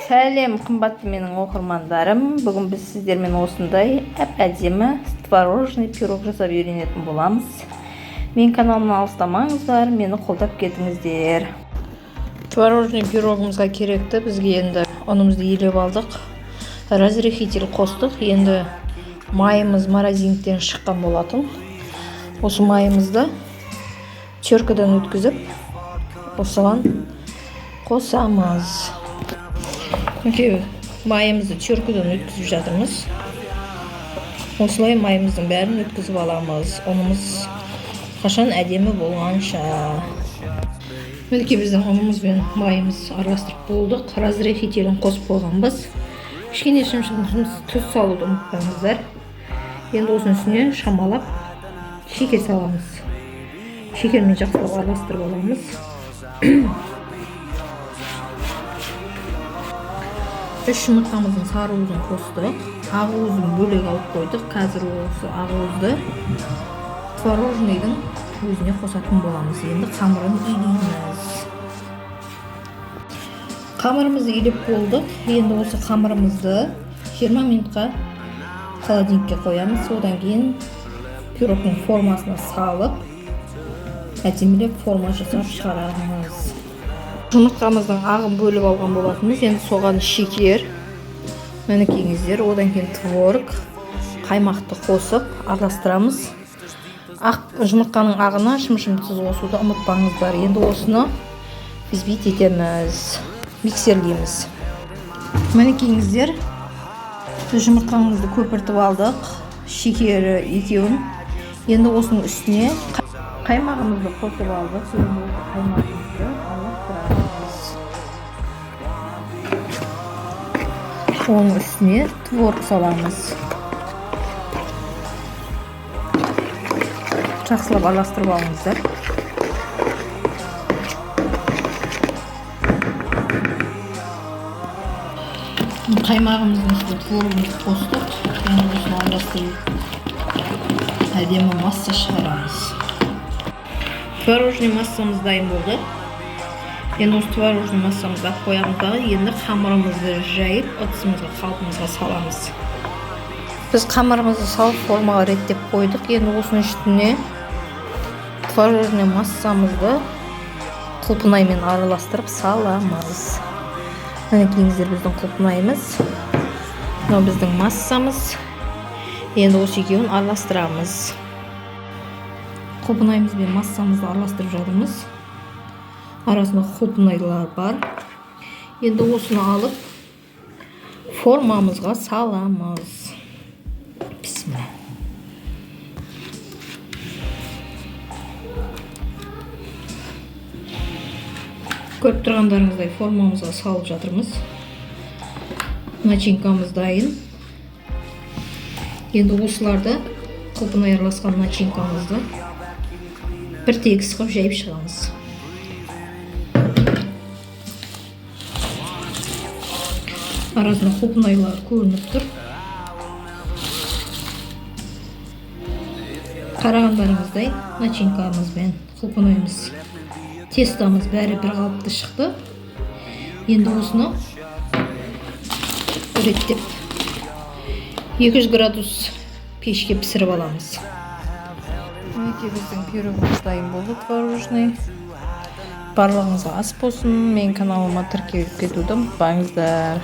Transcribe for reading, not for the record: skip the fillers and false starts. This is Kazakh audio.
Сәлем, қымбатты менің оқырмандарым! Бүгін біз сіздермен осындай әп-әдемі творожный пирог жасап үйренетін боламыз. Мен каналымнан алыстамаңыздар, мені қолдап кетіңіздер. Творожный пирогымызға керекті бізге енді ұнымызды елеп алдық, разрыхлитель қостық. Енді майымыз морозильниктен шыққан болатын. Осы майымызды теркадан өткізіп, осыған қосамыз. Мінекей, майымызды теркадан өткізіп жатырмыз. Осылай майымыздың бәрін өткізіп аламыз, ұнымыз қашан әдемі болғанша. Мінекей, біздің ұнымыз бен майымыз араластырып болдық, разрыхлителін қосып қойғанбыз. Кішкене шымшым тұз салуды ұмытпаңыздар. Енді осының үстіне шамалап шекер саламыз. Шекермен жақсылап араластырып аламыз. 3 жұмыртқамыздың сары уызын қостық, ақ уызын бөлек алып қойдық. Қазір осы ақ уызды творожныйдың өзіне қосатын боламыз. Енді қамырын илейміз. Қамырымызды илеп болдық. Енді осы қамырымызды 20 минутқа холодильникке қоямыз. Одан кейін пирогтың формасына салып, әдемілеп форма жасап шығарамыз. Жұмыртқамыздың ағын бөліп алған болатынбыз. Енді соған шекер, мінекейіңіздер, одан кейін творог, қаймақты қосып араластырамыз. Ақ жұмыртқаның ағына шым-шым тұз қосуды ұмытпаңыздар. Енді осыны взбить етеміз, миксерлейміз. Мінекейіңіздер, біз жұмыртқамызды көпіртіп алдық, шекері екеуін. Енді осының үстіне қаймағымызды қосып алдық. Енді осы қаймағымызды араластырамыз. Оның үстіне творог саламыз. Жақсылап араластырып алыңыздар. Қаймағымыздың үстіне творогымызды қостық. Енді осыны араластырып, әдемі масса шығарамыз. Творожный массамыз дайын болды. Енді осы творожный массамызды алып қоямыз дағы, енді қамырымызды жайып, ыдысымызға, қалпымызға саламыз. Біз қамырымызды салып, формаға реттеп қойдық. Енді осының үстіне творожный массамызды құлпынаймен араластырып саламыз. Мінекейіңіздер, біздің құлпынайымыз, мынау біздің массамыз. Енді осы екеуін араластырамыз. Құлпынайымыз бен массамызды араластырып жатырмыз. Арасында құлпынайлар бар. Енді осыны алып, формамызға саламыз. Бісміллә. Көріп тұрғандарыңыздай, формамызға салып жатырмыз. Начинкамыз дайын. Енді осыларды, құлпынай араласқан начинкамызды бір тегіс қылып жайып шығамыз. Арасында құлпынайлар көрініп тұр. Қарағандарыңыздай, начинкамыз бен құлпынайымыз, тестомыз бәрі бір қалыпты шықты. Енді осыны реттеп, 200 градус пешке пісіріп аламыз. Мінекей, біздің пирогымыз дайын болды, творожный. Барлығыңызға ас болсын! Менің каналыма тіркеліп кетуді ұмытпаңыздар.